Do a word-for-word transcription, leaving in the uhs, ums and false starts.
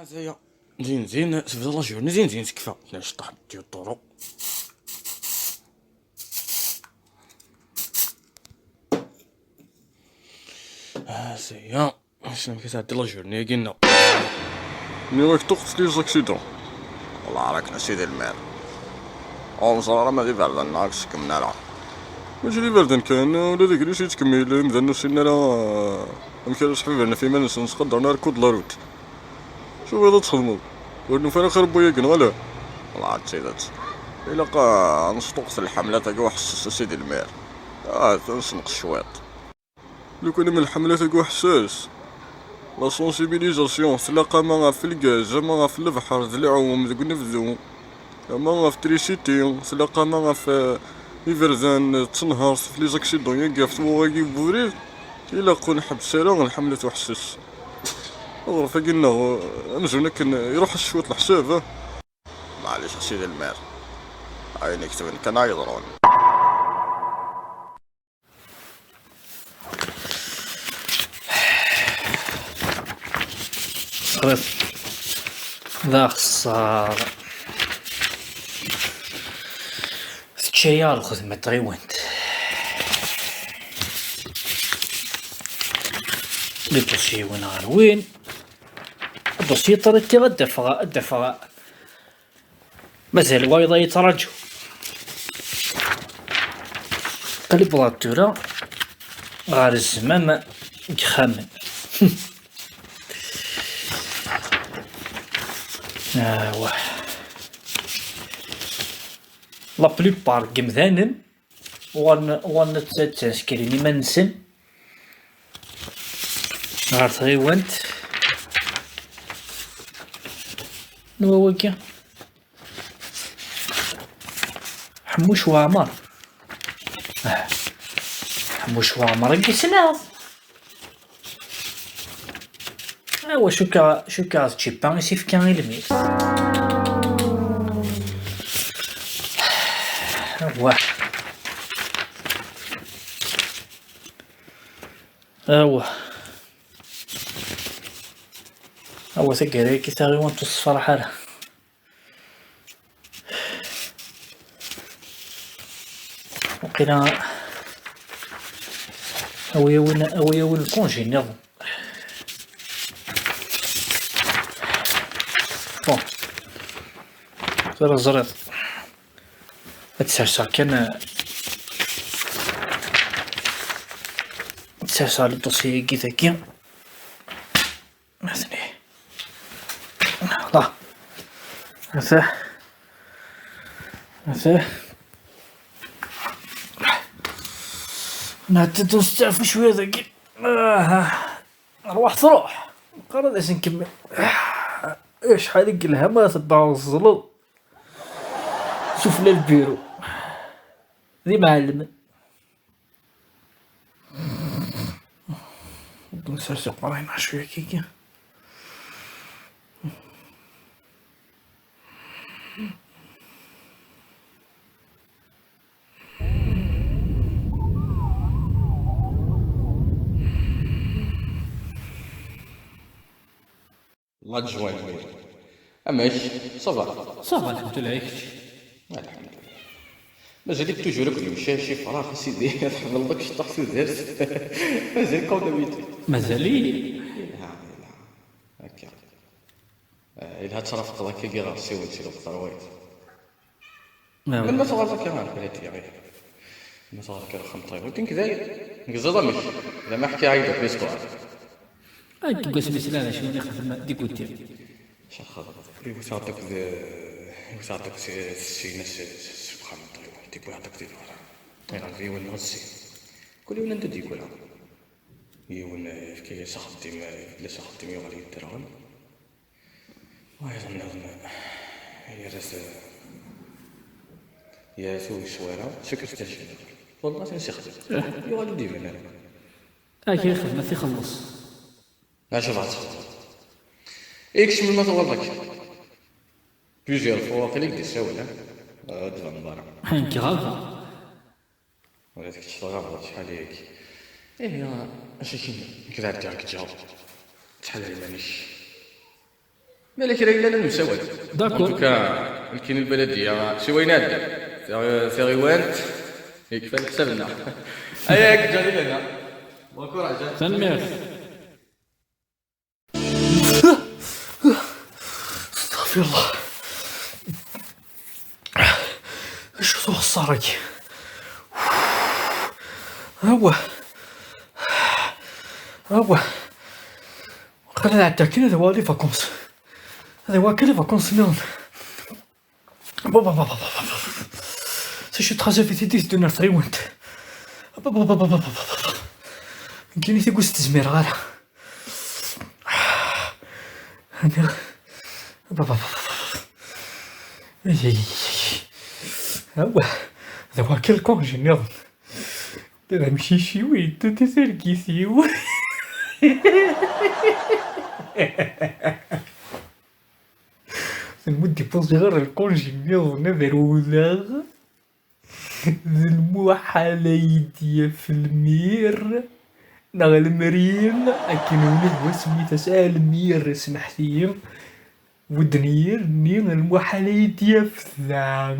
Zaya. Zin, zin, tebda la journée, zin, zin, tekfa. Tnac ṭaḥ, diyo ṭuru. Ah, zaya. Ass-a amek i tɛeddi la journée-agi-nneɣ? Nniɣ-ak ṭuqqet les accidents. Wallah, راك a sidi lmir. Ur neẓri ara ma d iberdan neɣ ur seggmen ara. Mačči d iberdan kan, ula d agris yettkemmil, imdanen ur ssinen ara, ah, amek ara sḥibren ɣef iman-nsen, sqadren arku d la route. Acu bɣiḍ ad txedmeḍ? Ur nufi ara xir n wayagi, neɣ ala? Wallah, d tidet. Ilaq, ah, ad nesṭuqqet lḥemlat-agi uḥesses a sidi lmir. Ah, ad nessenqes cwiṭ. Lukan am lḥemlat-agi uḥesses, la sensibilisation tlaq ama ɣef lgaz, ama ɣef lebḥer d lɛum deg unebdu, ama ɣef trisiti tlaq, ama ɣef, eh, iberdan d tenhert, ɣef les accidents-agi, ɣef tmuɣi-agi n ubrid, ilaq ur nḥebbes ara lḥemlat uḥesses. Aḍref-agi-nneɣ, eh, amzun akken iruḥ-as cwiṭ leḥsab, ah. Maɛlic a sidi lmir, ayen iketben kan ay yeḍrun. Xrif. D axeṣṣar. Tečča-yaɣ lxedma n tɣiwant. Iṭusiwen ɣer win. Aṭusi ṭriti ad d-afeɣ, ad d-afeɣ. Mazal wayeḍ ay yettṛaǧu. Qlib ɣer tura ɣer zzmam n yexxamen. Awah. La plupart n yemdanen uɣalen, uɣalen ad, ad ttneskrin iman-nsen ɣer tɣiwant. Anwa wagi? Ḥemmuc Waɛmer. Ah. Ḥemmuc Waɛmer i yessneɣ. Awa, cukkeɣ, cukkeɣ d Cipa i s-ifka i lmir. Awa. Awa. Awa, taggara-agi taɣiwant ur tessefraḥ ara. Waqila awi-yawen, awi-yawen lkunji nniḍen. Bon, tura ẓriɣ. Ad serseɣ kan, ad serseɣ le dossier-agi dagi. Atni. Voilà. Ata. Ata. Nɛeddi-d nesteɛfu cwiya dagi. Ah, rwaḥ truḥ. Nqar ad as-nkemmel. Ah, acḥal i yelha ma tebɛeḍ ẓẓleḍ sufella lbiru. D imɛellmen. Nsers iqerray-nneɣ cwiya kiki. L'adjoint. Amek? Ça va? Ça va, الحمد لله, i kečč? الحمد لله. Mazal-ik toujours akked yemcac, ifrax, a sidi, tḥemmleḍ ad k-ceṭṭeɣ tudert. Mazal-ik comme d'habitude. Mazal-iyi. Yelha, yelha. Akka. Eh, yelha ad trafqeḍ akkagi ɣer ssiwel si lweqt ṛwayt. Melmi tuɣaleḍ akka ɣer Blatiya? Ma tuɣaleḍ akka ɣer uxxam n Taywal, nekk dayen. Nekk ẓiḍ amek? Lama ḥkiɣ-ak-d akk l'histoire. Ay, deg wasmi sliɣ d acu i xedmeɣ deg uti. Xedmeɣ. Iwet-aɣ-d akked, iwet-aɣ-d akked, eh, syin s, s, s uxxam n Taywal. Iwet-aɣ-d akked iḍarren. Iɣleb yiwen neɣ sin. Kul yiwen anda d-yeggra. Yiwen, eh, yefka-yas axeddim, eh, ibeddel-as axeddim, yuɣal yedderɣel. Wayeḍ nniḍen, yerra-t, yerra-t ur yeswi ara, sukket-as. Wallah, ad t-nessexdem. Yuɣal ur d-iban ara. Akka i xedmeɣ, ad t-ixelleṣ. Acu bɣa txedmeḍ? Ikcem ma tuɣaleḍ akka. Plusieurs fois, waqila i k-d-issawel, ha? Ad d-tbaneḍ ara. Nekk ɣabeɣ. Ula d kečč tɣabeḍ acḥal-agi. Ihi, acu akken nekk d ɛeddiɣ deg ǧaw. Ttḥadar iman-ik. Ma yella kra yellan ad nemsawal. D'accord. En tout cas, nekkini lbaladiya, si wayen iɛeddan. Taɣ-, taɣiwant, yekfa leḥsab-nneɣ. Aya, nekk ǧǧiɣ di lehna. Bon courage, hein. Tanemmirt. Astaɣfirullah. Acu-t uxeṣṣar-agi? Awah. Awah. Waqila ad ɛeddiɣ kan ad awiɣ les vacances. Ad awiɣ kan les vacances nniḍen. Baba, baba, baba, baba. C'est juste trajet vite, vite, d'une heure trente. Baba, baba, baba, baba, baba. Nekkini tigut ur s-zmireɣ ara. Baba, baba, baba. Ay, ay, ay, ay. Awah. D awiɣ kan lkunji nniḍen. D amcic-iw yeddu di targit-iw. Lmut d-ipuẓi ɣer lkunji nniḍen ad rewleɣ. D lmuḥal ad yi-d-yaf lmir neɣ lemri, akken ula d wasmi tas-, a lmir, smeḥt-iyi, wedden-iyi-nni lmuḥal ad yi-d-yaf da.